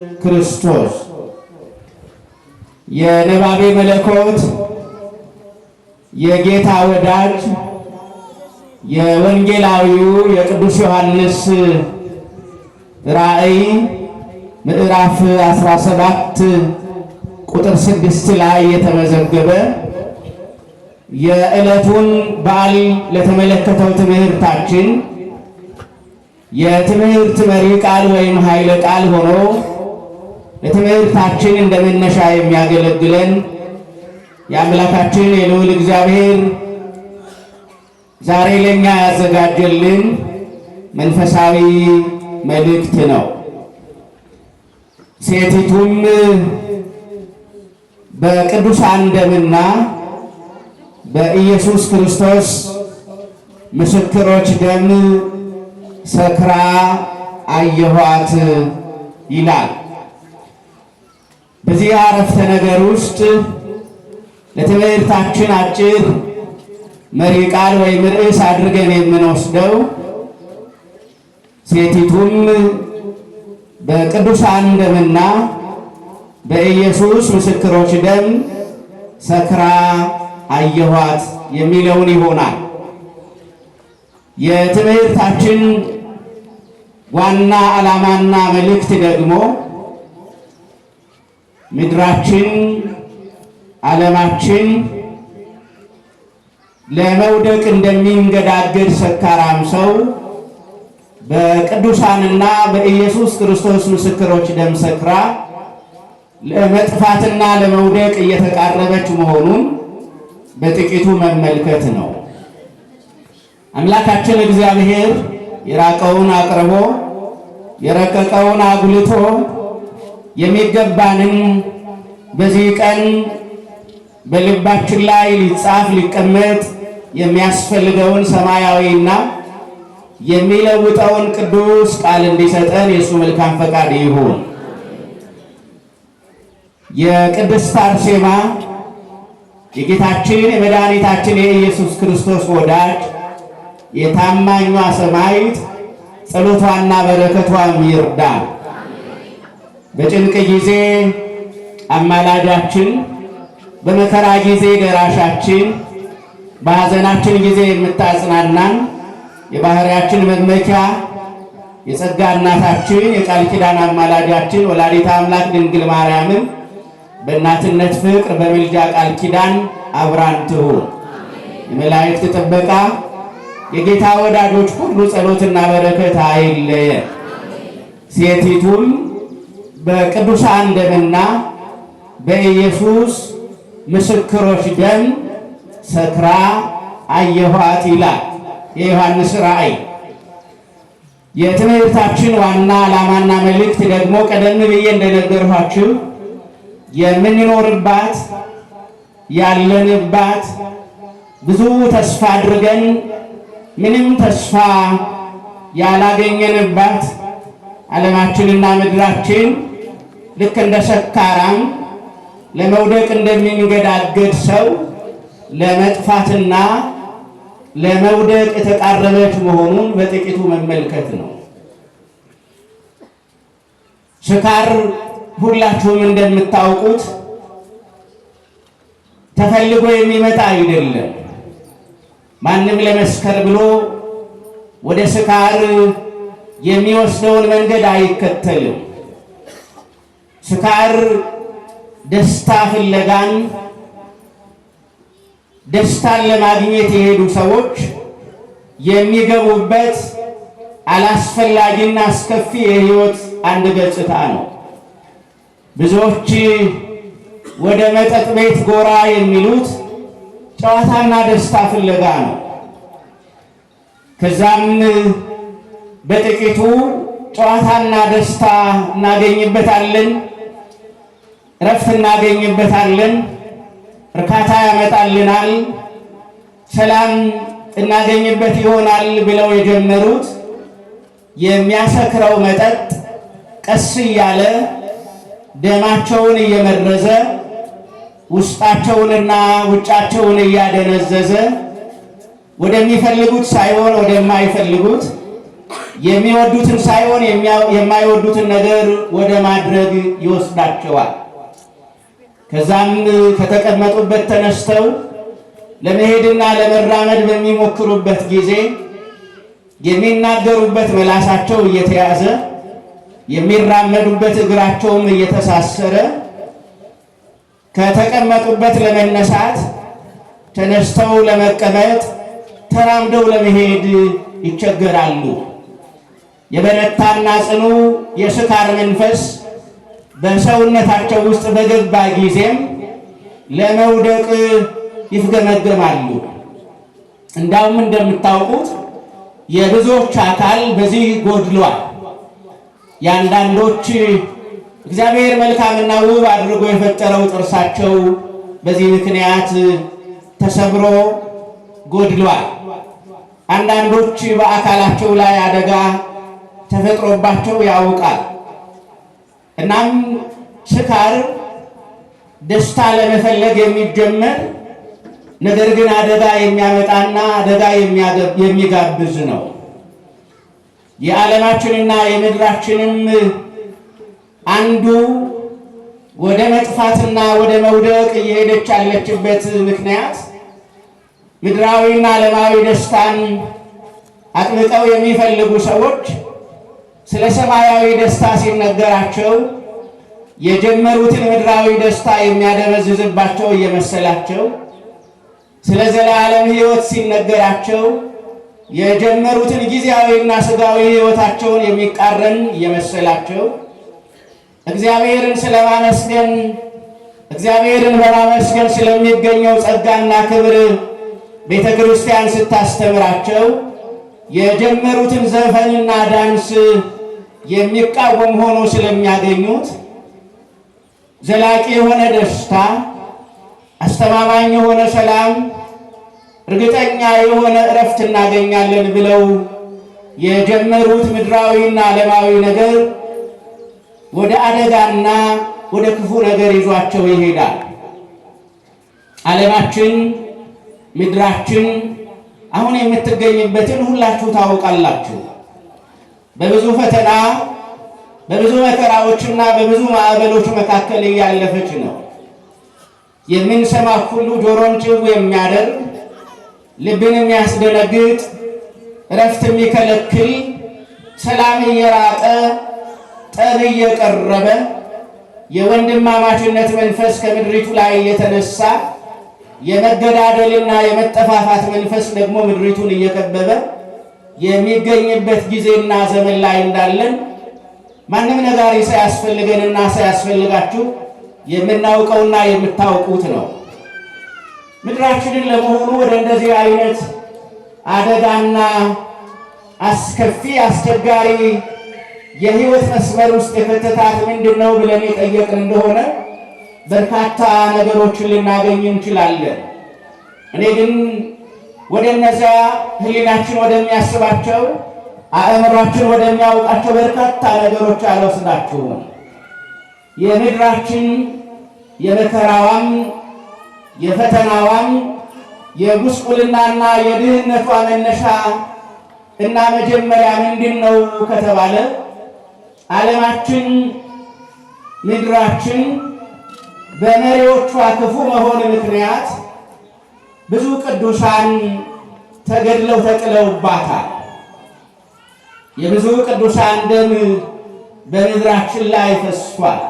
ክርስቶስ። የነባቤ መለኮት የጌታ ወዳጅ የወንጌላዊው የቅዱስ ዮሐንስ ራእይ ምዕራፍ 17 ቁጥር 6 ላይ የተመዘገበ የዕለቱን በዓል ለተመለከተው ትምህርታችን የትምህርት መሪ ቃል ወይም ኃይለ ቃል ሆኖ ለትምህርታችን እንደ መነሻ የሚያገለግለን የአምላካችን የልዑል እግዚአብሔር ዛሬ ለእኛ ያዘጋጀልን መንፈሳዊ መልእክት ነው። ሴቲቱም በቅዱሳን ደምና በኢየሱስ ክርስቶስ ምስክሮች ደም ሰክራ አየኋት ይላል። በዚህ አረፍተ ነገር ውስጥ ለትምህርታችን አጭር መሪ ቃል ወይም ርዕስ አድርገን የምንወስደው ሴቲቱም በቅዱሳን ደምና በኢየሱስ ምስክሮች ደም ሰክራ አየኋት የሚለውን ይሆናል። የትምህርታችን ዋና ዓላማና መልእክት ደግሞ ምድራችን ዓለማችን ለመውደቅ እንደሚንገዳገድ ሰካራም ሰው በቅዱሳንና በኢየሱስ ክርስቶስ ምስክሮች ደም ሰክራ ለመጥፋትና ለመውደቅ እየተቃረበች መሆኑን በጥቂቱ መመልከት ነው። አምላካችን እግዚአብሔር የራቀውን አቅርቦ የረቀቀውን አጉልቶ የሚገባንን በዚህ ቀን በልባችን ላይ ሊጻፍ ሊቀመጥ የሚያስፈልገውን ሰማያዊና የሚለውጠውን ቅዱስ ቃል እንዲሰጠን የእሱ መልካም ፈቃድ ይሁን። የቅድስት አርሴማ የጌታችን የመድኃኒታችን የኢየሱስ ክርስቶስ ወዳጅ የታማኟ ሰማዕት ጸሎቷና በረከቷም ይርዳል። በጭንቅ ጊዜ አማላጃችን፣ በመከራ ጊዜ ደራሻችን፣ በሐዘናችን ጊዜ የምታጽናናን የባህሪያችን መመኪያ የጸጋ እናታችን የቃል ኪዳን አማላጃችን ወላዲተ አምላክ ድንግል ማርያምን በእናትነት ፍቅር በምልጃ ቃል ኪዳን አብራን ትሁን። የመላእክት ጥበቃ የጌታ ወዳጆች ሁሉ ጸሎትና በረከት አይለየን። ሴቲቱም በቅዱሳን ደምና በኢየሱስ ምስክሮች ደም ሰክራ አየኋት ይላል የዮሐንስ ራእይ። የትምህርታችን ዋና ዓላማና መልእክት ደግሞ ቀደም ብዬ እንደነገርኋችሁ የምንኖርባት ያለንባት ብዙ ተስፋ አድርገን ምንም ተስፋ ያላገኘንባት ዓለማችንና ምድራችን ልክ እንደ ሰካራም ለመውደቅ እንደሚንገዳገድ ሰው ለመጥፋትና ለመውደቅ የተቃረበች መሆኑን በጥቂቱ መመልከት ነው። ስካር ሁላችሁም እንደምታውቁት ተፈልጎ የሚመጣ አይደለም። ማንም ለመስከር ብሎ ወደ ስካር የሚወስደውን መንገድ አይከተልም። ስካር ደስታ ፍለጋን ደስታን ለማግኘት የሄዱ ሰዎች የሚገቡበት አላስፈላጊና አስከፊ የሕይወት አንድ ገጽታ ነው። ብዙዎች ወደ መጠጥ ቤት ጎራ የሚሉት ጨዋታና ደስታ ፍለጋ ነው። ከዛም በጥቂቱ ጨዋታና ደስታ እናገኝበታለን፣ እረፍት እናገኝበታለን፣ እርካታ ያመጣልናል፣ ሰላም እናገኝበት ይሆናል ብለው የጀመሩት የሚያሰክረው መጠጥ ቀስ እያለ ደማቸውን እየመረዘ ውስጣቸውንና ውጫቸውን እያደነዘዘ ወደሚፈልጉት ሳይሆን ወደማይፈልጉት የሚወዱትን ሳይሆን የማይወዱትን ነገር ወደ ማድረግ ይወስዳቸዋል። ከዛም ከተቀመጡበት ተነስተው ለመሄድና ለመራመድ በሚሞክሩበት ጊዜ የሚናገሩበት መላሳቸው እየተያዘ፣ የሚራመዱበት እግራቸውም እየተሳሰረ፣ ከተቀመጡበት ለመነሳት፣ ተነስተው ለመቀመጥ፣ ተራምደው ለመሄድ ይቸገራሉ። የበረታና ጽኑ የስካር መንፈስ በሰውነታቸው ውስጥ በገባ ጊዜም ለመውደቅ ይፍገመገማሉ። እንዳውም እንደምታውቁት የብዙዎች አካል በዚህ ጎድሏል። የአንዳንዶች እግዚአብሔር መልካምና ውብ አድርጎ የፈጠረው ጥርሳቸው በዚህ ምክንያት ተሰብሮ ጎድሏል። አንዳንዶች በአካላቸው ላይ አደጋ ተፈጥሮባቸው ያውቃል። እናም ስካር ደስታ ለመፈለግ የሚጀመር ነገር ግን አደጋ የሚያመጣና አደጋ የሚጋብዝ ነው። የዓለማችንና የምድራችንም አንዱ ወደ መጥፋትና ወደ መውደቅ እየሄደች ያለችበት ምክንያት ምድራዊና ዓለማዊ ደስታን አጥብቀው የሚፈልጉ ሰዎች ስለ ሰማያዊ ደስታ ሲነገራቸው የጀመሩትን ምድራዊ ደስታ የሚያደበዝዝባቸው እየመሰላቸው፣ ስለ ዘላለም ሕይወት ሲነገራቸው የጀመሩትን ጊዜያዊና ስጋዊ ሕይወታቸውን የሚቃረን እየመሰላቸው፣ እግዚአብሔርን ስለማመስገን፣ እግዚአብሔርን በማመስገን ስለሚገኘው ጸጋና ክብር ቤተ ክርስቲያን ስታስተምራቸው የጀመሩትን ዘፈንና ዳንስ የሚቃወም ሆኖ ስለሚያገኙት፣ ዘላቂ የሆነ ደስታ፣ አስተማማኝ የሆነ ሰላም፣ እርግጠኛ የሆነ እረፍት እናገኛለን ብለው የጀመሩት ምድራዊና ዓለማዊ ነገር ወደ አደጋና ወደ ክፉ ነገር ይዟቸው ይሄዳል። ዓለማችን፣ ምድራችን አሁን የምትገኝበትን ሁላችሁ ታውቃላችሁ። በብዙ ፈተና፣ በብዙ መከራዎችና በብዙ ማዕበሎች መካከል እያለፈች ነው። የምንሰማ ሁሉ ጆሮን ጭው የሚያደርግ፣ ልብን የሚያስደነግጥ፣ እረፍት የሚከለክል፣ ሰላም እየራቀ ጠብ እየቀረበ፣ የወንድማማችነት መንፈስ ከምድሪቱ ላይ እየተነሳ፣ የመገዳደልና የመጠፋፋት መንፈስ ደግሞ ምድሪቱን እየከበበ የሚገኝበት ጊዜና ዘመን ላይ እንዳለን ማንም ነጋሪ ሳያስፈልገንና ሳያስፈልጋችሁ የምናውቀውና የምታውቁት ነው። ምድራችንን ለመሆኑ ወደ እንደዚህ አይነት አደጋና አስከፊ አስቸጋሪ የሕይወት መስመር ውስጥ የከተታት ምንድን ነው ብለን የጠየቅን እንደሆነ በርካታ ነገሮችን ልናገኝ እንችላለን። እኔ ግን ወደ እነዚያ ሕሊናችን ወደሚያስባቸው፣ አእምሯችን ወደሚያውቃቸው በርካታ ነገሮች አልወስዳችሁም። የምድራችን የመከራዋም የፈተናዋም የጉስቁልናና የድህነቷ መነሻ እና መጀመሪያ ምንድን ነው ከተባለ፣ ዓለማችን፣ ምድራችን በመሪዎቿ ክፉ መሆን ምክንያት ብዙ ቅዱሳን ተገድለው ተጥለውባታል። የብዙ ቅዱሳን ደም በምድራችን ላይ ፈሷል።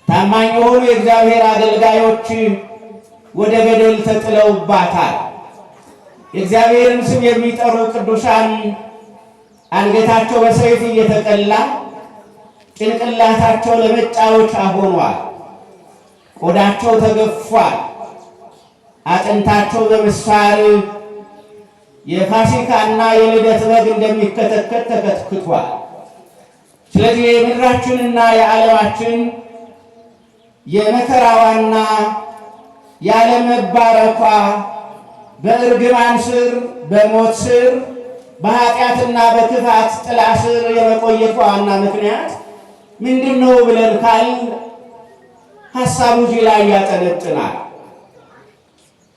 ታማኝ የሆኑ የእግዚአብሔር አገልጋዮች ወደ ገደል ተጥለውባታል። የእግዚአብሔርን ስም የሚጠሩ ቅዱሳን አንገታቸው በሰይፍ እየተቀላ ጭንቅላታቸው ለመጫወቻ ሆኗል። ቆዳቸው ተገፏል። አጥንታቸው በምሳር የፋሲካና የልደት በግ እንደሚከተከት ተከትክቷል። ስለዚህ የምድራችንና የዓለማችን የመከራዋና ያለመባረኳ፣ በእርግማን ስር፣ በሞት ስር፣ በኃጢአትና በክፋት ጥላ ስር የመቆየቷ ዋና ምክንያት ምንድን ነው ብለን ካል ሀሳቡ እዚህ ላይ ያጠነጥናል።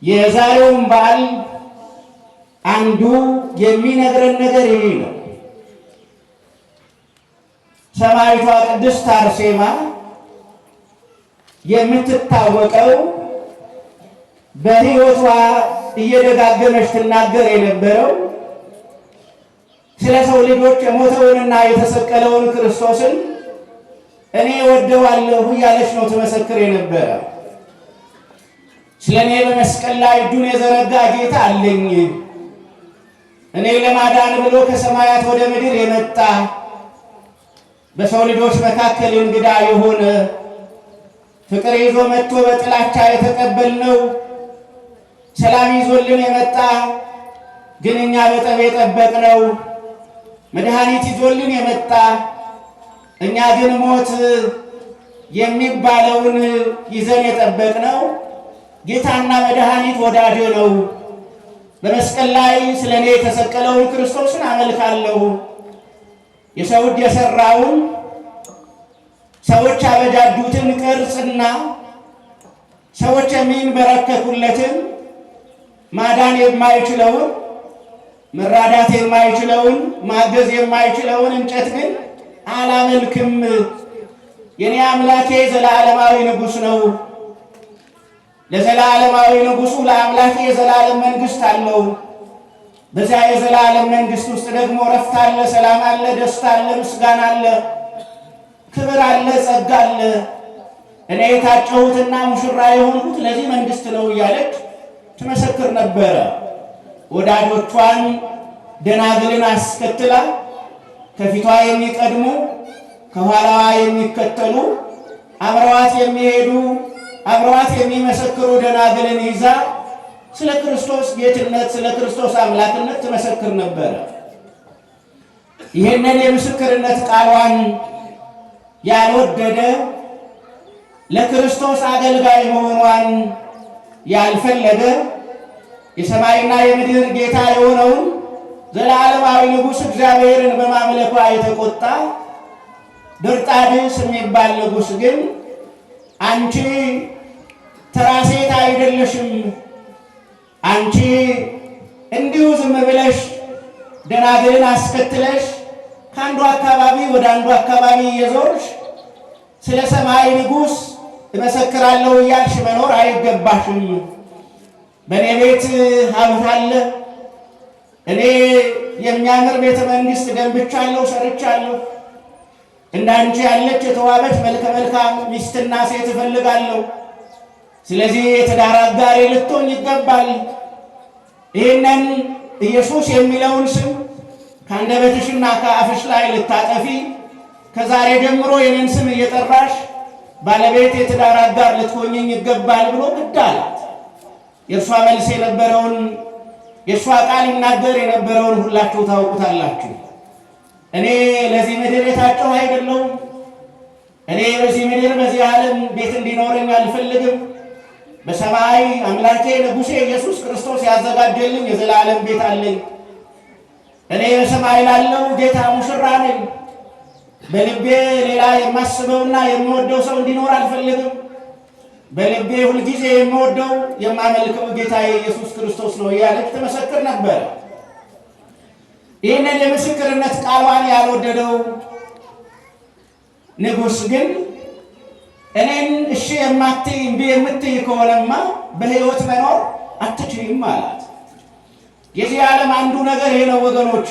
የዛሬውን በዓል አንዱ የሚነግረን ነገር ይህ ነው። ሰማዕቷ ቅድስት አርሴማ የምትታወቀው በሕይወቷ እየደጋገመች ትናገር የነበረው ስለ ሰው ልጆች የሞተውንና የተሰቀለውን ክርስቶስን እኔ ወደዋለሁ እያለች ነው ትመሰክር የነበረ። ስለ እኔ በመስቀል ላይ እጁን የዘረጋ ጌታ አለኝ፣ እኔ ለማዳን ብሎ ከሰማያት ወደ ምድር የመጣ በሰው ልጆች መካከል እንግዳ የሆነ ፍቅር ይዞ መጥቶ በጥላቻ የተቀበልነው ሰላም ይዞልን የመጣ ግን እኛ በጠብ የጠበቅነው መድኃኒት ይዞልን የመጣ እኛ ግን ሞት የሚባለውን ይዘን የጠበቅነው ጌታና መድኃኒት ወዳጄ ነው። በመስቀል ላይ ስለ እኔ የተሰቀለውን ክርስቶስን አመልካለሁ። የሰው እጅ የሠራውን ሰዎች ያበጃጁትን ቅርጽና ሰዎች የሚንበረከኩለትን ማዳን የማይችለውን መራዳት የማይችለውን ማገዝ የማይችለውን እንጨት ግን አላመልክም። የኔ አምላኬ ዘላለማዊ ንጉሥ ነው። ለዘላለማዊ ንጉሡ ለአምላኬ የዘላለም መንግሥት አለው። በዚያ የዘላለም መንግሥት ውስጥ ደግሞ ረፍት አለ፣ ሰላም አለ፣ ደስታ አለ፣ ምስጋና አለ፣ ክብር አለ፣ ጸጋ አለ። እኔ የታጨሁትና ሙሽራ የሆንኩት ለዚህ መንግሥት ነው እያለች ትመሰክር ነበረ። ወዳጆቿን ደናግልን አስከትላ ከፊቷ የሚቀድሙ ከኋላዋ የሚከተሉ አብረዋት የሚሄዱ አብረዋት የሚመሰክሩ ደናግልን ይዛ ስለ ክርስቶስ ጌትነት ስለ ክርስቶስ አምላክነት ትመሰክር ነበረ። ይህንን የምስክርነት ቃሏን ያልወደደ ለክርስቶስ አገልጋይ መሆኗን ያልፈለገ የሰማይና የምድር ጌታ የሆነውን ዘላለማዊ ንጉሥ እግዚአብሔርን በማምለኳ የተቆጣ ድርጣድስ የሚባል ንጉሥ ግን አንቺ ተራ ሴት አይደለሽም፣ አንቺ እንዲሁ ዝም ብለሽ ደናግልን አስከትለሽ ከአንዱ አካባቢ ወደ አንዱ አካባቢ እየዞርሽ ስለ ሰማይ ንጉሥ እመሰክራለሁ እያልሽ መኖር አይገባሽም። በእኔ ቤት ሀብት አለ፣ እኔ የሚያምር ቤተ መንግሥት ገንብቻለሁ፣ ሰርቻለሁ። እንዳንቺ ያለች የተዋበች መልከ መልካም ሚስትና ሴት እፈልጋለሁ። ስለዚህ የትዳር አጋሬ ልትሆን ይገባል። ይህንን ኢየሱስ የሚለውን ስም ከአንደበትሽና ከአፍሽ ላይ ልታጠፊ ከዛሬ ጀምሮ የኔን ስም እየጠራሽ ባለቤት የትዳር አጋር ልትሆኝኝ ይገባል ብሎ ግድ አላት። የእርሷ መልስ የነበረውን የእርሷ ቃል ይናገር የነበረውን ሁላችሁ ታውቁታላችሁ። እኔ ለዚህ ምድር የታጨሁ አይደለሁም። እኔ በዚህ ምድር በዚህ ዓለም ቤት እንዲኖረኝ አልፈልግም። በሰማይ አምላኬ ንጉሴ ኢየሱስ ክርስቶስ ያዘጋጀልኝ የዘላለም ቤት አለኝ። እኔ በሰማይ ላለው ጌታ ሙሽራ ነኝ። በልቤ ሌላ የማስበውና የምወደው ሰው እንዲኖር አልፈልግም። በልቤ ሁልጊዜ የምወደው የማመልከው ጌታ ኢየሱስ ክርስቶስ ነው እያለች ትመሰክር ነበር። ይህንን የምስክርነት ቃሏን ያልወደደው ንጉሥ ግን እኔን እሺ የማትይ እምቢ የምትይ ከሆነማ በሕይወት መኖር አትችይም አላት። የዚህ ዓለም አንዱ ነገር ይሄ ነው ወገኖች።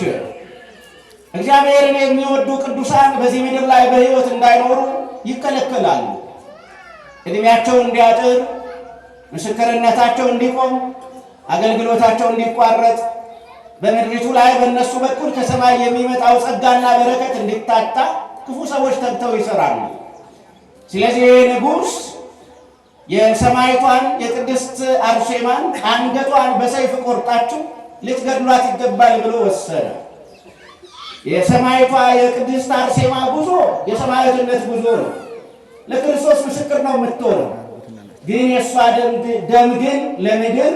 እግዚአብሔርን የሚወዱ ቅዱሳን በዚህ ምድር ላይ በሕይወት እንዳይኖሩ ይከለከላሉ። ዕድሜያቸው እንዲያጥር፣ ምስክርነታቸው እንዲቆም፣ አገልግሎታቸው እንዲቋረጥ፣ በምድሪቱ ላይ በእነሱ በኩል ከሰማይ የሚመጣው ጸጋና በረከት እንዲታጣ ክፉ ሰዎች ተግተው ይሰራሉ። ስለዚህ ይህ ንጉሥ የሰማዕቷን የቅድስት አርሴማን አንገቷን በሰይፍ ቆርጣችሁ ልትገድሏት ይገባል ብሎ ወሰነ። የሰማዕቷ የቅድስት አርሴማ ጉዞ የሰማዕትነት ጉዞ ነው። ለክርስቶስ ምስክር ነው የምትሆነው። ግን የእሷ ደም ግን ለምድር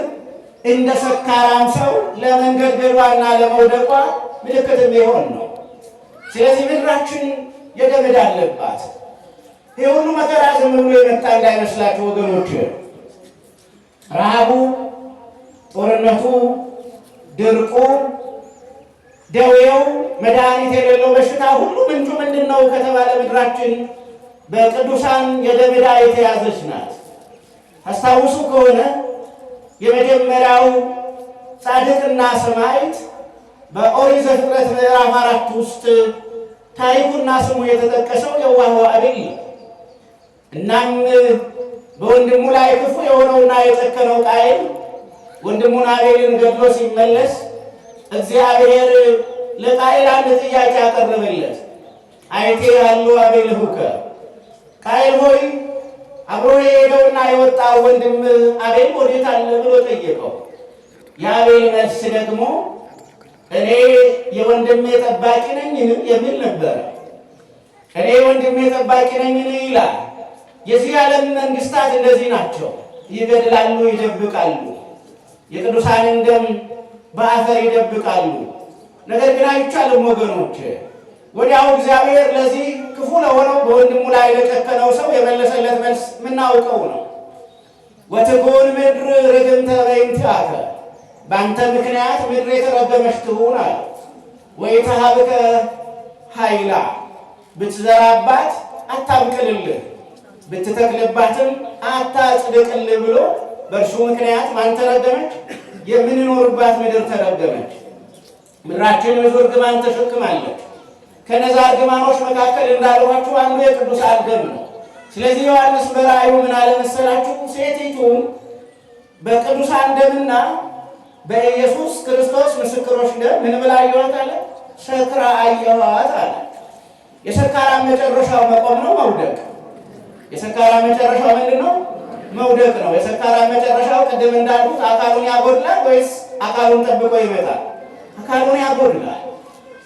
እንደ ሰካራም ሰው ለመንገድገዷና ለመውደቋ ምልክት የሚሆን ነው። ስለዚህ ምድራችን የደም ዕዳ አለባት። ይህ ሁሉ መከራ ዝም ብሎ የመጣ እንዳይመስላችሁ ወገኖች። ረሃቡ፣ ጦርነቱ፣ ድርቁ፣ ደዌው መድኃኒት የሌለው በሽታ ሁሉ ምንጩ ምንድን ነው ከተባለ ምድራችን በቅዱሳን የደም ዕዳ የተያዘች ናት። አስታውሱ ከሆነ የመጀመሪያው ጻድቅና ሰማዕት በኦሪት ዘፍጥረት ምዕራፍ 4 ውስጥ ታሪኩና ስሙ የተጠቀሰው የዋሁ አቤል ነው። እናም በወንድሙ ላይ ክፉ የሆነውና የጨከነው ቃየል ወንድሙን አቤልን ገድሎ ሲመለስ እግዚአብሔር ለቃየል አንድ ጥያቄ አቀረበለት። አይቴ ያሉ አቤል ሁከ፣ ቃየል ሆይ አብሮ የሄደውና የወጣው ወንድም አቤል ወዴት አለ ብሎ ጠየቀው። የአቤል መልስ ደግሞ እኔ የወንድሜ ጠባቂ ነኝን የሚል ነበረ። እኔ የወንድሜ ጠባቂ ነኝን ይላል። የዚህ ዓለም መንግስታት እንደዚህ ናቸው። ይገድላሉ፣ ይደብቃሉ። የቅዱሳንን ደም በአፈር ይደብቃሉ። ነገር ግን አይቻልም ወገኖች። ወዲያው እግዚአብሔር ለዚህ ክፉ ለሆነው በወንድሙ ላይ ለጨከነው ሰው የመለሰለት መልስ የምናውቀው ነው። ወትኩን ምድር ርግምተ በእንቲአከ፣ በአንተ ምክንያት ምድር የተረገመች ትሁን አለ። ወኢተሀብከ ኃይላ፣ ብትዘራባት አታብቅልልህ፣ ብትተክልባትም አታጽድቅልህ ብሎ በእርሱ ምክንያት ማን ተረገመች? የምንኖርባት ምድር ተረገመች። ምድራችን ብዙ እርግማን ተሸክማለች። ከነዛ እርግማኖች መካከል እንዳልኋችሁ አንዱ የቅዱሳን ደም ነው። ስለዚህ ዮሐንስ በራእዩ ምን አለ መሰላችሁ? ሴቲቱ በቅዱሳን ደምና በኢየሱስ ክርስቶስ ምስክሮች ደም ምን ብላ አየኋት አለ? ሰክራ አየኋት አለ። የሰካራም መጨረሻው መቆም ነው መውደቅ። የሰካራም መጨረሻው ምንድን ነው? መውደቅ ነው። የሰካራም መጨረሻው ቅድም እንዳልኩት አካሉን ያጎድላል ወይስ አካሉን ጠብቆ ይመጣል? አካሉን ያጎድላል።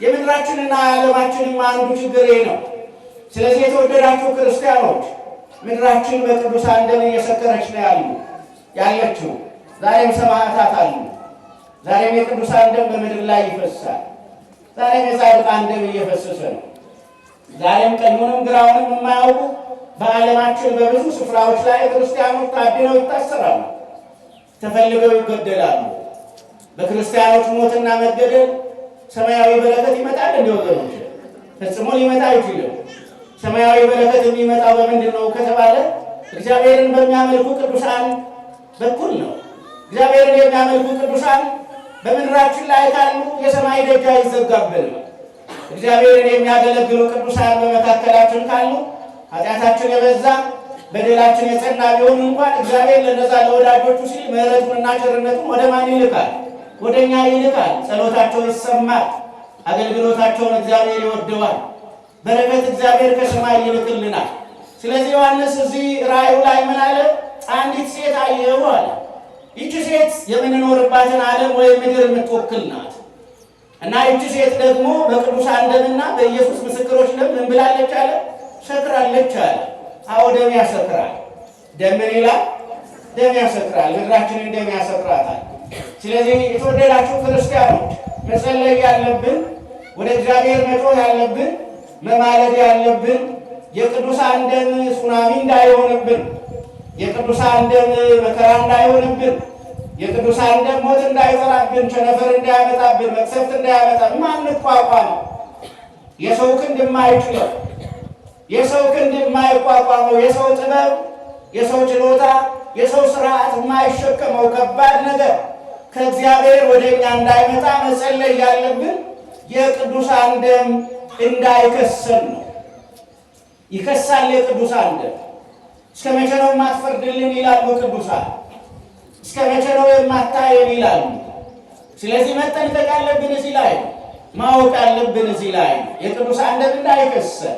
የምድራችንና የዓለማችንም አንዱ ችግር ይሄ ነው። ስለዚህ የተወደዳችሁ ክርስቲያኖች ምድራችን በቅዱሳን ደም እየሰከረች ነው ያለችው። ዛሬም ሰማዕታት አሉ። ዛሬም የቅዱሳን ደም በምድር ላይ ይፈሳል። ዛሬም የጻድቃን ደም እየፈሰሰ ነው። ዛሬም ቀኙንም ግራውንም የማያውቁ በዓለማችን በብዙ ስፍራዎች ላይ ክርስቲያኖች ታድነው ይታሰራሉ፣ ተፈልገው ይገደላሉ። በክርስቲያኖች ሞትና መገደል ሰማያዊ በረከት ይመጣል እንደ ወገኖች? ፈጽሞ ሊመጣ አይችልም። ሰማያዊ በረከት የሚመጣው በምንድን ነው ከተባለ እግዚአብሔርን በሚያመልኩ ቅዱሳን በኩል ነው። እግዚአብሔርን የሚያመልኩ ቅዱሳን በምድራችን ላይ ካሉ የሰማይ ደጅ አይዘጋብንም። እግዚአብሔርን የሚያገለግሉ ቅዱሳን በመካከላችን ካሉ ኃጢአታችን የበዛ በደላችን የጸና ቢሆን እንኳን እግዚአብሔር ለነዛ ለወዳጆቹ ሲል ምሕረቱንና ቸርነቱን ወደ ማን ይልካል? ወደኛ ይልካል። ጸሎታቸው ይሰማል። አገልግሎታቸውን እግዚአብሔር ይወደዋል። በረከት እግዚአብሔር ከሰማይ ይልክልናል። ስለዚህ ዮሐንስ እዚህ ራእዩ ላይ ምን አለ? አንዲት ሴት አየሁ አለ። ይቺ ሴት የምንኖርባትን ዓለም ወይም ምድር የምትወክል ናት። እና ይቺ ሴት ደግሞ በቅዱሳን ደምና በኢየሱስ ምስክሮች ደም ምን ብላለች አለ? ሰክራለች አለ። አዎ ደም ያሰክራል። ደም ምን ይላል? ደም ያሰክራል። ምድራችንን ደም ያሰክራታል። ስለዚህ የተወደዳችሁ ክርስቲያኖች መጸለይ ያለብን፣ ወደ እግዚአብሔር መጮህ ያለብን፣ መማለድ ያለብን የቅዱሳን ደም ሱናሚ እንዳይሆንብን፣ የቅዱሳን ደም መከራ እንዳይሆንብን፣ የቅዱሳን ደም ሞት እንዳይጠራብን፣ ቸነፈር እንዳያመጣብን፣ መቅሰፍት እንዳያመጣብን ማንቋቋመው የሰው ክንድ የማይችለው የሰው ክንድ የማይቋቋመው የሰው ጥበብ፣ የሰው ችሎታ፣ የሰው ስርዓት የማይሸከመው ከባድ ነገር ከእግዚአብሔር ወደኛ እንዳይመጣ መጸለይ ያለብን የቅዱሳን ደም እንዳይከሰን ነው። ይከሳል የቅዱሳን ደም። እስከ መቼ ነው የማትፈርድልን ይላሉ ቅዱሳን። እስከ መቼ ነው የማታየን ይላሉ። ስለዚህ መጠንቀቅ ያለብን እዚህ ላይ፣ ማወቅ ያለብን እዚህ ላይ የቅዱሳን ደም እንዳይከሰን፣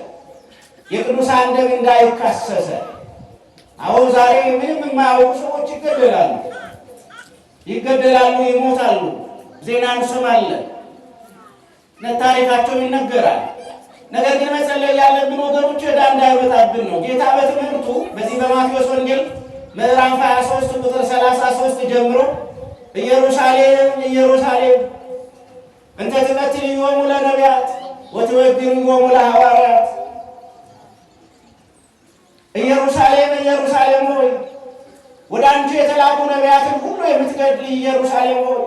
የቅዱሳን ደም እንዳይካሰሰ። አሁን ዛሬ ምንም የማያውቁ ሰዎች ይገደላሉ፣ ይገደላሉ፣ ይሞታሉ። ዜና እንሰማለን፣ ታሪካቸው ይነገራል። ነገር ግን መጸለይ ያለብን ወገኖች ዕዳ እንዳይወጣብን ነው። ጌታ በትምህርቱ በዚህ በማቴዎስ ወንጌል ምዕራፍ 23 ቁጥር 33 ጀምሮ ኢየሩሳሌም ኢየሩሳሌም እንተ ትቀትልዎሙ ለነቢያት ወትወግርዎሙ ለሐዋርያት፣ ኢየሩሳሌም ኢየሩሳሌም ሆይ ወደ አንቺ የተላኩ ነቢያትን ሁሉ የምትገድል ኢየሩሳሌም ሆይ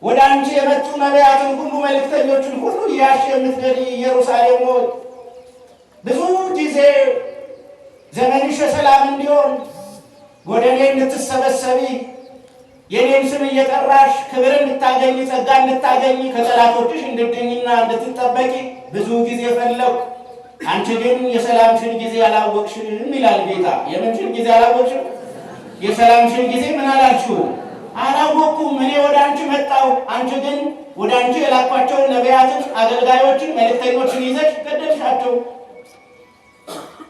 ወደ አንቺ የመጡ ነቢያትን ሁሉ መልእክተኞችን ሁሉ እያሽ የምትገድይ ኢየሩሳሌም ሆይ ብዙ ጊዜ ዘመንሽ የሰላም እንዲሆን ወደ እኔ እንድትሰበሰቢ የኔን ስም እየጠራሽ ክብር እንድታገኝ ጸጋ እንድታገኝ ከጠላቶችሽ እንድትድኝና እንድትጠበቂ ብዙ ጊዜ ፈለግኩ። አንቺ ግን የሰላምሽን ጊዜ አላወቅሽም ይላል ጌታ። የምንሽን ጊዜ አላወቅሽም? የሰላምሽን ጊዜ ምን አላልሽው? አላወቅኩም። እኔ ወደ አንቺ መጣሁ፣ አንቺ ግን ወደ አንቺ የላኳቸውን ነቢያትን፣ አገልጋዮችን፣ መልእክተኞችን ይዘሽ ገደልሻቸው።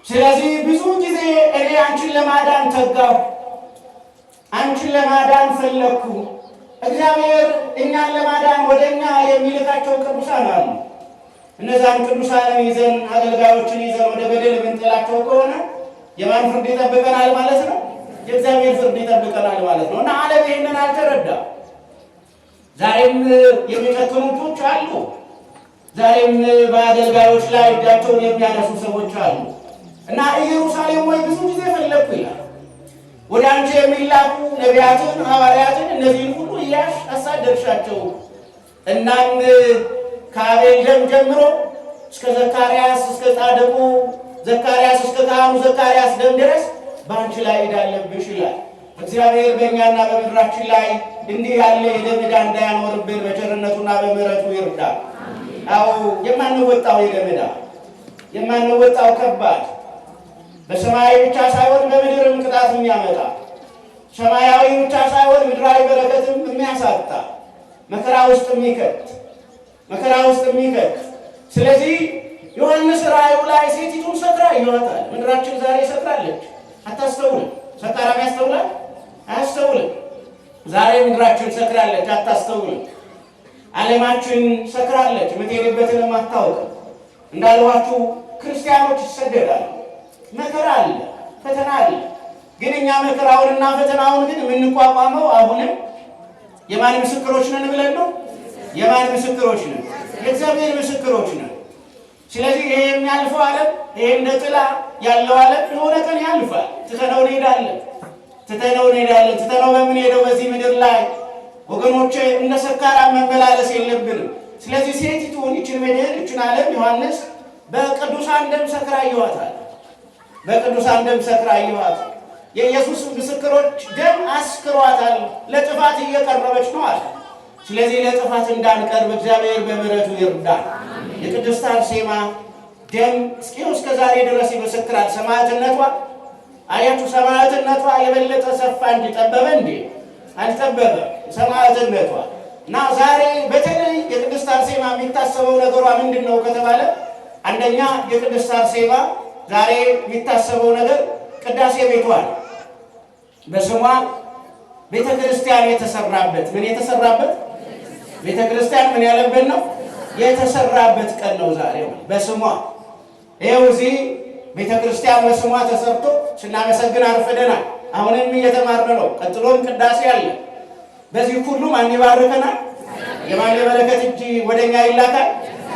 ስለዚህ ብዙ ጊዜ እኔ አንቺን ለማዳን ተጋሁ፣ አንቺን ለማዳን ፈለግኩ። እግዚአብሔር እኛን ለማዳን ወደ እኛ የሚልካቸው ቅዱሳን አሉ። እነዛን ቅዱሳንን ይዘን አገልጋዮችን ይዘን ወደ ገደል የምንጥላቸው ከሆነ የማን ፍርድ ይጠብቀናል ማለት ነው? የእግዚአብሔር ፍርድ ይጠብቀናል ማለት ነው። እና ዓለም ይህንን አልተረዳም። ዛሬም የሚጨክኑ እጆች አሉ። ዛሬም በአገልጋዮች ላይ እጃቸውን የሚያነሱ ሰዎች አሉ። እና ኢየሩሳሌም ወይ ብዙ ጊዜ ፈለግኩ ይላል። ወደ አንቺ የሚላኩ ነቢያትን፣ ሐዋርያትን እነዚህን ሁሉ እያሽ አሳደድሻቸው። እናም ከአቤል ደም ጀምሮ እስከ ዘካርያስ እስከ ጻድቁ ዘካርያስ እስከ ካህኑ ዘካርያስ ደም ድረስ በአንቺ ላይ ዕዳ አለብሽ ይላል። እግዚአብሔር በእኛና በምድራችን ላይ እንዲህ ያለ የደም ዕዳ እንዳያኖርብን በቸርነቱና በምሕረቱ ይርዳ። አዎ የማንወጣው የደም ዕዳ የማንወጣው ከባድ በሰማያዊ ብቻ ሳይሆን በምድርም ቅጣት የሚያመጣ ሰማያዊ ብቻ ሳይሆን ምድራዊ በረከትም የሚያሳጣ መከራ ውስጥ የሚከት መከራ ውስጥ የሚከት። ስለዚህ ዮሐንስ ራእዩ ላይ ሴቲቱን ሰክራ ይሏታል። ምድራችን ዛሬ ሰክራለች፣ አታስተውልም። ሰካራም ያስተውላል? አያስተውልም። ዛሬ ምድራችን ሰክራለች፣ አታስተውልም። ዓለማችን ሰክራለች፣ የምትሄድበትንም አታውቅም። እንዳልኋችሁ ክርስቲያኖች ይሰደዳሉ። መከራ አለ፣ ፈተና አለ። ግን እኛ መከራውንና ፈተናውን ግን የምንቋቋመው አሁንም የማን ምስክሮች ነን ብለን ነው? የማን ምስክሮች ነን? የእግዚአብሔር ምስክሮች ነን። ስለዚህ ይሄ የሚያልፈው ዓለም ይሄ እንደ ጥላ ያለው ዓለም የሆነ ቀን ያልፋል። ትተነው እንሄዳለን፣ ትተነው እንሄዳለን። ትተነው በምንሄደው በዚህ ምድር ላይ ወገኖቼ እንደ ሰካራም መመላለስ የለብንም። ስለዚህ ሴቲቱን ይችን ምድር ይችን ዓለም ዮሐንስ በቅዱሳን ደም ሰክራ ይዋታል። በቅዱሳን ደም ሰክራ ይዋታል። የኢየሱስ ምስክሮች ደም አስክሯታል። ለጥፋት እየቀረበች ነው አለ። ስለዚህ ለጥፋት እንዳንቀርብ እግዚአብሔር በምሕረቱ ይርዳል። የቅድስት አርሴማ ደም እስከ ዛሬ ድረስ ይመሰክራል። ሰማዕትነቷ አያችሁ፣ ሰማዕትነቷ የበለጠ ሰፋ እንጂ ጠበበ እንዴ? አልጠበበ ሰማዕትነቷ። እና ዛሬ በተለይ የቅድስት አርሴማ የሚታሰበው ነገሯ ምንድን ነው ከተባለ፣ አንደኛ የቅድስት አርሴማ ዛሬ የሚታሰበው ነገር ቅዳሴ ቤቷ በስሟ ቤተ ክርስቲያን የተሰራበት ምን የተሰራበት ቤተ ክርስቲያን ምን ያለበት ነው የተሰራበት ቀን ነው ዛሬ በስሟ። ይኸው እዚህ ቤተ ክርስቲያን በስሟ ተሰርቶ ስናመሰግን አርፍደናል። አሁንም እየተማርን ነው። ቀጥሎም ቅዳሴ አለ። በዚህ ሁሉ ማን ይባርከናል? የማን የበረከት እጅ ወደኛ ይላካል?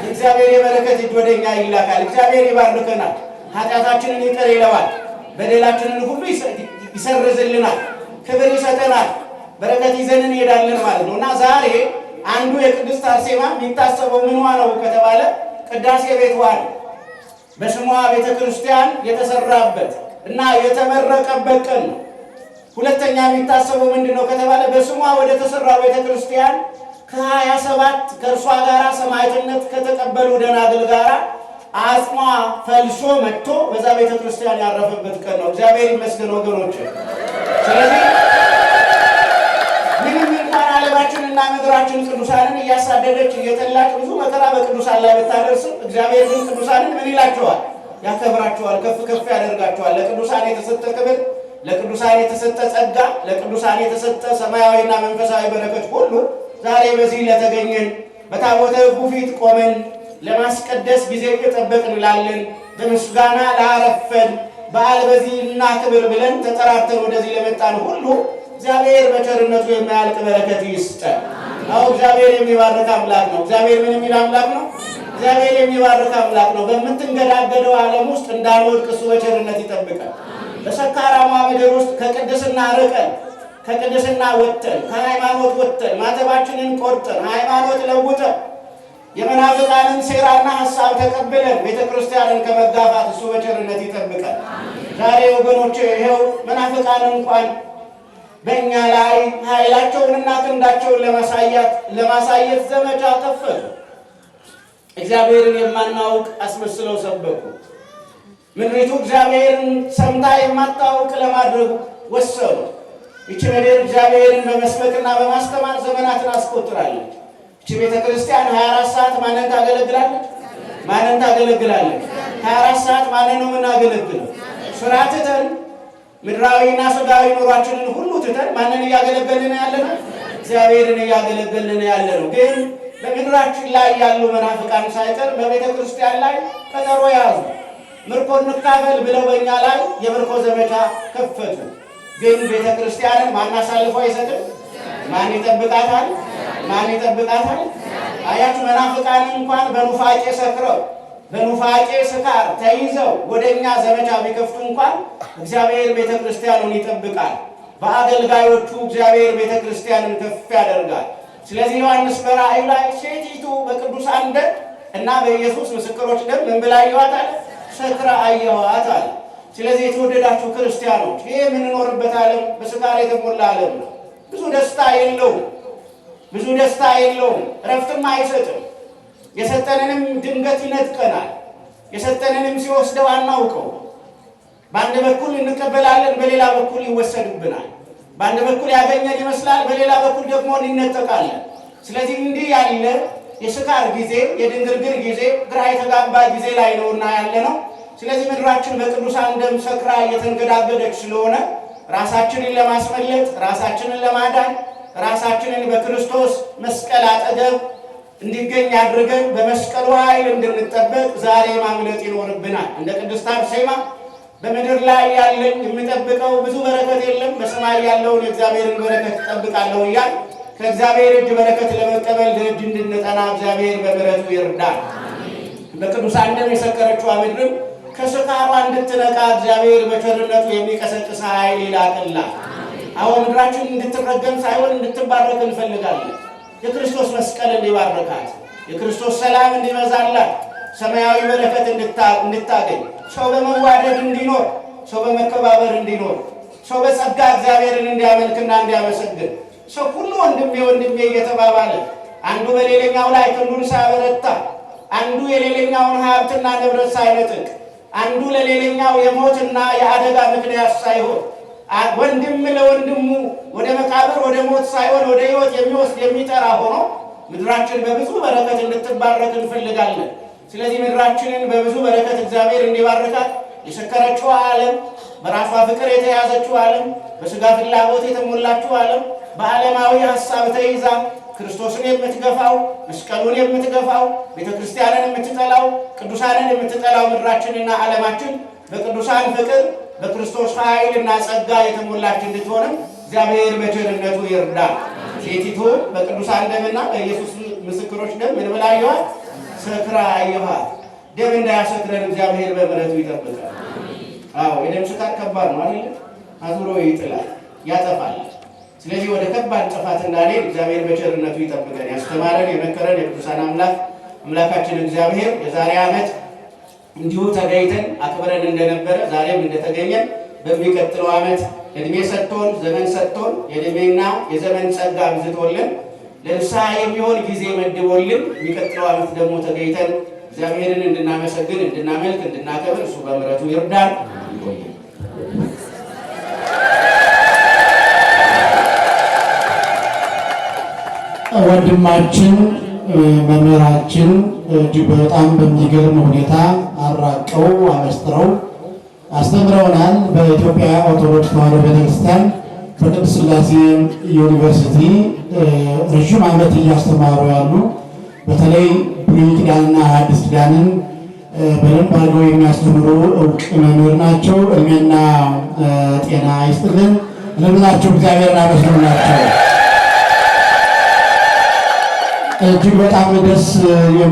እግዚአብሔር የበረከት እጅ ወደኛ ይላካል። እግዚአብሔር ይባርከናል። ኃጢአታችንን ይቅር ይለዋል። በደላችንን ሁሉ ይሰርዝልናል። ክብር ይሰጠናል። በረከት ይዘን እንሄዳለን ማለት ነው። እና ዛሬ አንዱ የቅድስት አርሴማ የሚታሰበው ምንዋ ነው ከተባለ ቅዳሴ ቤቷ ነው። በስሟ ቤተ ክርስቲያን የተሰራበት እና የተመረቀበት ቀን ነው። ሁለተኛ የሚታሰበው ምንድን ነው ከተባለ በስሟ ወደ ተሰራው ቤተ ክርስቲያን ከ27 ከእርሷ ጋራ ሰማዕትነት ከተቀበሉ ደናግል ጋራ አጽሟ ፈልሶ መጥቶ በዛ ቤተ ክርስቲያን ያረፈበት ቀን ነው። እግዚአብሔር ይመስገን ወገኖች። ስለዚህ ምንም እንኳን ዓለማችንና ምድራችን ቅዱሳንን እያሳደደች እየጠላች ብዙ መከራ በቅዱሳን ላይ ብታደርስም እግዚአብሔር ግን ቅዱሳንን ምን ይላቸዋል? ያከብራቸዋል፣ ከፍ ከፍ ያደርጋቸዋል። ለቅዱሳን የተሰጠ ክብር፣ ለቅዱሳን የተሰጠ ጸጋ፣ ለቅዱሳን የተሰጠ ሰማያዊና መንፈሳዊ በረከት ሁሉ ዛሬ በዚህ ለተገኘን በታቦተ ሕጉ ፊት ቆመን ለማስቀደስ ጊዜ እየጠበቅን ላለን በምስጋና ላረፈን በዓል በዚህ እናክብር ብለን ተጠራርተን ወደዚህ ለመጣን ሁሉ እግዚአብሔር በቸርነቱ የማያልቅ በረከት ይስጠን። አዎ እግዚአብሔር የሚባርክ አምላክ ነው። እግዚአብሔር ምን የሚል አምላክ ነው? እግዚአብሔር የሚባርክ አምላክ ነው። በምትንገዳገደው ዓለም ውስጥ እንዳንወድቅ እሱ በቸርነት ይጠብቃል። በሰካራማ ምድር ውስጥ ከቅድስና ርቀን ከቅድስና ወጥተን፣ ከሃይማኖት ወጥተን፣ ማተባችንን ቆርጠን፣ ሃይማኖት ለውጠን፣ የመናፍቃንን ሴራና ሀሳብ ተቀብለን ቤተ ክርስቲያንን ከመጋፋት እሱ በቸርነት ይጠብቃል። ዛሬ ወገኖቼ ይኸው መናፍቃን እንኳን በእኛ ላይ ኃይላቸውንና ክንዳቸውን ለማሳየት ዘመቻ ከፈቱ። እግዚአብሔርን የማናውቅ አስመስለው ሰበኩ። ምድሪቱ እግዚአብሔርን ሰምታ የማታውቅ ለማድረግ ወሰኑ። ይቺ ምድር እግዚአብሔርን በመስበክና በማስተማር ዘመናትን አስቆጥራለች። ይቺ ቤተ ክርስቲያን 24 ሰዓት ማንን ታገለግላለች? ማንን ታገለግላለች? 24 ሰዓት ማንን ነው የምናገለግለው? ስራ ትተን፣ ምድራዊና ስጋዊ ኑሯችንን ሁሉ ትተን ማንን እያገለገልን ያለ ነው? እግዚአብሔርን እያገለገልን ያለ ነው። ግን በምድራችን ላይ ያሉ መናፍቃን ሳይቀር በቤተ ክርስቲያን ላይ ቀጠሮ ያዙ። ምርኮ እንካፈል ብለው በእኛ ላይ የምርኮ ዘመቻ ከፈቱ። ግን ቤተ ክርስቲያንን ማን አሳልፎ አይሰጥም? ማን ይጠብቃታል? ማን ይጠብቃታል? አያችሁ፣ መናፍቃን እንኳን በኑፋቄ ሰክረው፣ በኑፋቄ ስካር ተይዘው ወደ እኛ ዘመቻ ቢከፍቱ እንኳን እግዚአብሔር ቤተ ክርስቲያኑን ይጠብቃል። በአገልጋዮቹ እግዚአብሔር ቤተ ክርስቲያንን ከፍ ያደርጋል። ስለዚህ ዮሐንስ በራእዩ ላይ ሴቲቱ በቅዱሳን ደም እና በኢየሱስ ምስክሮች ደም ምን ብላ አየኋት አለ? ሰክራ አየኋት አለ። ስለዚህ የተወደዳችሁ ክርስቲያኖች፣ ይህ የምንኖርበት ዓለም በስካር የተሞላ ዓለም ነው። ብዙ ደስታ የለውም። ብዙ ደስታ የለውም። እረፍትም አይሰጥም። የሰጠንንም ድንገት ይነጥቀናል። የሰጠንንም ሲወስደው አናውቀው። በአንድ በኩል እንቀበላለን፣ በሌላ በኩል ይወሰድብናል። በአንድ በኩል ያገኘን ይመስላል፣ በሌላ በኩል ደግሞ እንነጠቃለን። ስለዚህ እንዲህ ያለ የስካር ጊዜ፣ የድንግርግር ጊዜ፣ ግራ የተጋባ ጊዜ ላይ ነውና ያለ ነው። ስለዚህ ምድራችን በቅዱሳን ደም ሰክራ እየተንገዳገደች ስለሆነ ራሳችንን ለማስመለጥ፣ ራሳችንን ለማዳን፣ ራሳችንን በክርስቶስ መስቀል አጠገብ እንዲገኝ አድርገን በመስቀሉ ኃይል እንድንጠበቅ ዛሬ ማምለጥ ይኖርብናል። እንደ ቅድስት አርሴማ በምድር ላይ ያለኝ የምጠብቀው ብዙ በረከት የለም፣ በሰማይ ያለውን የእግዚአብሔርን በረከት እጠብቃለሁ እያል ከእግዚአብሔር እጅ በረከት ለመቀበል ደጅ እንድንጠና እግዚአብሔር በምሕረቱ ይርዳል። በቅዱሳን ደም የሰከረችዋ ምድርም ከስካሯ እንድትነቃ እግዚአብሔር በቸርነቱ የሚቀሰቅስ ኃይል ይላክላት። አሁን ምድራችን እንድትረገም ሳይሆን እንድትባረክ እንፈልጋለን። የክርስቶስ መስቀል እንዲባርካት፣ የክርስቶስ ሰላም እንዲበዛላት፣ ሰማያዊ በረከት እንድታገኝ፣ ሰው በመዋደድ እንዲኖር፣ ሰው በመከባበር እንዲኖር፣ ሰው በጸጋ እግዚአብሔርን እንዲያመልክና እንዲያመሰግን፣ ሰው ሁሉ ወንድሜ ወንድሜ እየተባባለ አንዱ በሌላኛው ላይ ክንዱን ሳያበረታ፣ አንዱ የሌላኛውን ሀብትና ንብረት ሳይነጥቅ፣ አንዱ ለሌላኛው የሞትና የአደጋ ምክንያት ሳይሆን፣ ወንድም ለወንድሙ ወደ መቃብር ወደ ሞት ሳይሆን ወደ ሕይወት የሚወስድ የሚጠራ ሆኖ ምድራችን በብዙ በረከት እንድትባረክ እንፈልጋለን። ስለዚህ ምድራችንን በብዙ በረከት እግዚአብሔር እንዲባርካት የሰከረችው ዓለም፣ በራሷ ፍቅር የተያዘችው ዓለም፣ በስጋ ፍላጎት የተሞላችው ዓለም፣ በዓለማዊ ሀሳብ ተይዛ ክርስቶስን የምትገፋው፣ መስቀሉን የምትገፋው፣ ቤተ ክርስቲያንን የምትጠላው፣ ቅዱሳንን የምትጠላው ምድራችንና ዓለማችን በቅዱሳን ፍቅር በክርስቶስ ኃይል እና ጸጋ የተሞላች እንድትሆንም እግዚአብሔር በቸርነቱ ይርዳል። ሴቲቱ በቅዱሳን ደምና በኢየሱስ ምስክሮች ደም ምን ብላ አየኋት? ሰክራ አየኋት። ደም እንዳያሰክረን እግዚአብሔር በምሕረቱ ይጠብቃል። አዎ፣ የደም ስካር ከባድ ነው አይደል? አዙሮ ይጥላል፣ ያጠፋል። ስለዚህ ወደ ከባድ ጥፋት እንዳንሄድ እግዚአብሔር በቸርነቱ ይጠብቀን። ያስተማረን የመከረን የቅዱሳን አምላክ አምላካችን እግዚአብሔር የዛሬ ዓመት እንዲሁ ተገኝተን አክብረን እንደነበረ ዛሬም እንደተገኘን በሚቀጥለው ዓመት እድሜ ሰጥቶን፣ ዘመን ሰጥቶን፣ የእድሜና የዘመን ጸጋ አብዝቶልን፣ ለንስሐ የሚሆን ጊዜ መድቦልን የሚቀጥለው ዓመት ደግሞ ተገኝተን እግዚአብሔርን እንድናመሰግን፣ እንድናመልክ፣ እንድናከብር እሱ በምሕረቱ ይርዳን። ይቆየን። ወንድማችን መምህራችን እጅግ በጣም በሚገርም ሁኔታ አራቀው አመስጥረው አስተምረውናል። በኢትዮጵያ ኦርቶዶክስ ተዋሕዶ ቤተክርስቲያን በቅድስት ሥላሴ ዩኒቨርሲቲ ረዥም ዓመት እያስተማሩ ያሉ፣ በተለይ ብሉይ ኪዳንና ሐዲስ ኪዳንን በደንብ አድርገው የሚያስተምሩ እውቅ መምህር ናቸው። እድሜና ጤና ይስጥልን። ለምላቸው እግዚአብሔርን አመስግኑላቸው። እጅግ በጣም ደስ